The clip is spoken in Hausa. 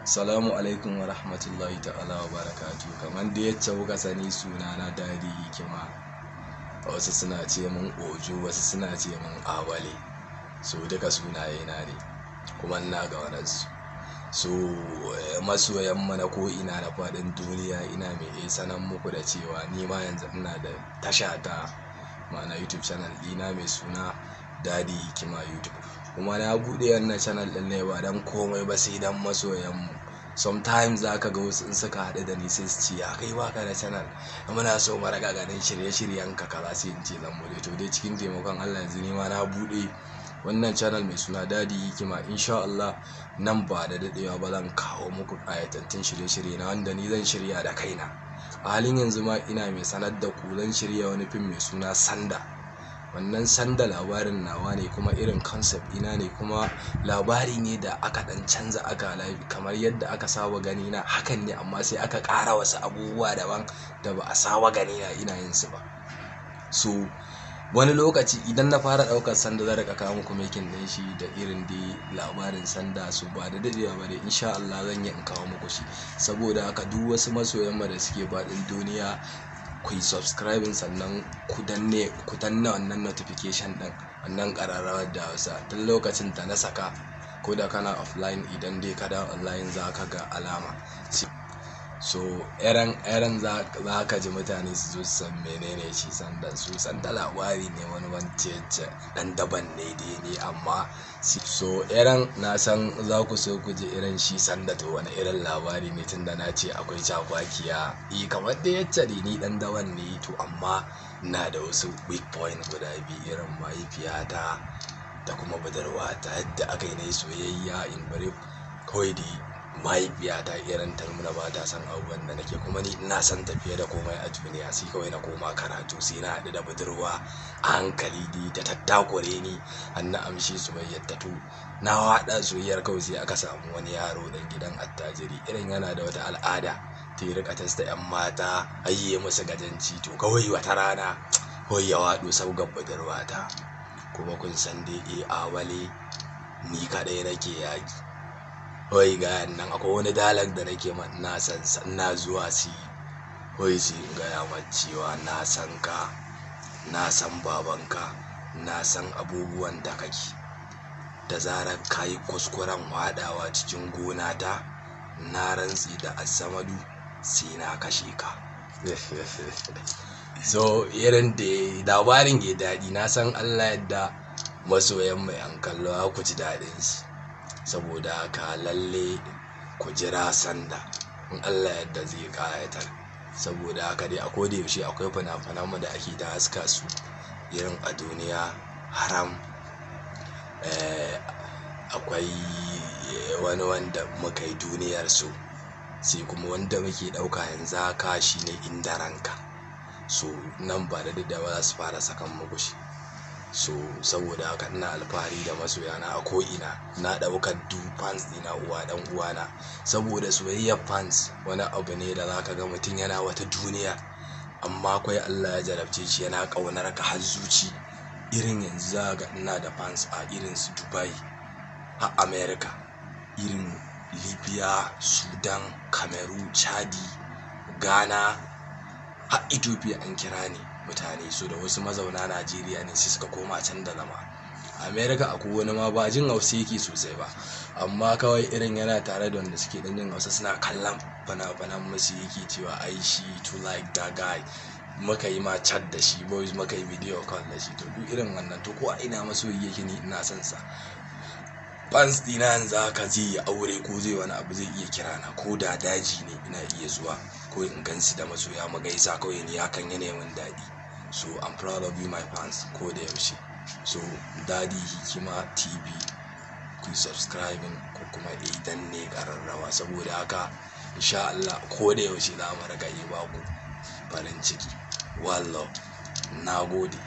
Salamu alaikum wa rahmatullahi ta'ala wa barakatu. Kamar da yacce kuka sani, suna na Daddy Hikima. Wasu suna ce mun Ojo, wasu suna ce mun Awale. So duka sunaye na ne, kuma ina ƙaunar su. So masoyan mu na ko'ina na faɗin duniya, ina mai sanar muku da cewa ni ma yanzu ina da tasha ta, ma'ana YouTube channel ɗina mai suna Daddy Hikima YouTube. Kuma na buɗe wannan channel ɗin ne ba don komai ba sai don masoyan mu. Sometimes za ka ga wasu in suka haɗu da ni sai su ce, "Ya kai baka da channel? Muna so mu riƙa ganin shirye-shiryen ka kaza." Sai in ce zan buɗe. To dai, cikin taimakon Allah, yanzu ni ma na buɗe wannan channel mai suna Daddy Hikima. Insha Allah nan ba da daɗewa ba zan kawo muku ƙayatattun shirye-shirye na wanda ni zan shirya da kaina. A halin yanzu ma ina mai sanar da ku zan shirya wani fim mai suna Sanda. Wannan Sanda labarin nawa ne, kuma irin concept ina ne, kuma labari ne da aka ɗan canza akala. Kamar yadda aka saba gani na hakan ne, amma sai aka ƙara wasu abubuwa daban da ba a saba gani na ina yin su ba. So wani lokaci idan na fara ɗaukar Sanda, zan riƙa kawo muku making ɗin shi da irin dai labarin Sanda. Su ba da daɗewa ba dai, insha Allah zan yi in kawo muku shi. Saboda haka duk wasu masoyan mu da suke faɗin duniya, ku yi subscribing, sannan ku danna wannan notification ɗin, wannan ƙararrawar da Hausa. Tun lokacin da na saka, ko da kana offline, idan dai ka dawo online za ka ga alama. So irin za ka ji mutane su zo su san menene shi Sanda. Su Sanda labari ne wani wance ɗan daban ne dai ne, amma so irin na san za ku so ku ji irin shi Sanda. To wani irin labari ne, tunda na ce akwai cakwakiya? Eh, kamar dai yacce dai ni ɗan daban ne, to amma ina da wasu weak point guda biyu, irin mahaifiyata da kuma budurwata. Yadda aka yi na yi soyayya, in brief kawai dai, mahaifiyata irin ta nuna ba ta son abubuwan da nake, kuma ni ina son tafiye da komai a duniya. Sai kawai na koma karatu, sai na haɗu da budurwa. A hankali dai ta tattakure ni har na amshi soyayyar ta. To na waɗa soyayyar kawai, sai aka samu wani yaro dan gidan attajiri, irin yana da wata al'ada ta yi rika tasta 'yan mata, hayye musu gajanci. To kawai wata rana kawai ya waɗo sabgar budurwata. Kuma kun san dai Awale, ni kaɗai nake yaƙi. Kawai ga nan akwai wani dialogue da nake ma, ina san ina zuwa si kawai sai in gaya ma cewa na san ka, na san babanka, na san abubuwan da kake. Da zarar ka yi kuskuren waɗawa cikin gona ta, na rantse da Azsamadu sai na kashe ka. So irin da labarin ya daɗi, na san Allah yadda masoyan mai an kallo ku ji daɗin shi. Saboda haka lalle ku jira Sanda, in Allah yadda zai ƙayatar. Saboda haka dai a koda yaushe akwai fina-finan mu da ake ta haska su, irin A Duniya Haram, akwai wani wanda muka yi, Duniyar Su, sai kuma wanda muke ɗauka yanzu haka shine Inda Ranka. So nan ba da daɗewa za su fara sakan muku shi. So saboda haka ina alfahari da masoyana a ko'ina. Na ɗaukar duk fans ɗina uwa ɗan uwana, saboda soyayyar fans wani abu ne da zaka ga mutum yana wata duniya, amma akwai Allah ya jarabce shi yana ƙaunar ka har zuci. Irin yanzu za ga ina da fans a irin su Dubai, har America, irin Libya, Sudan, Cameroon, Chadi, Ghana, har Ethiopia an kira ni mutane. So da wasu mazauna Najeriya ne sai suka koma can da zama. America akwai wani ma ba jin Hausa yake sosai ba, amma kawai irin yana tare da wanda suke ɗan jin Hausa, suna kallon fina-finan musu, yake cewa ai shi to like that guy. Muka yi ma chat da shi, voice, muka yi video call da shi. To duk irin wannan. To ko a ina masoyi yake, ni ina son sa. Fans ɗina yanzu haka zai yi aure ko zai wani abu, zai iya kira na, ko da daji ne ina iya zuwa ko in gansu da masoya mu gaisa. Kawai ni hakan yana min daɗi. So I'm proud of you, my fans, ko da yaushe. So Daddy Hikima TV, ku yi subscribing ko kuma idan ne ƙararrawa. Saboda haka insha Allah ko da yaushe za mu riƙa yi baku farin ciki. Wallah, na gode.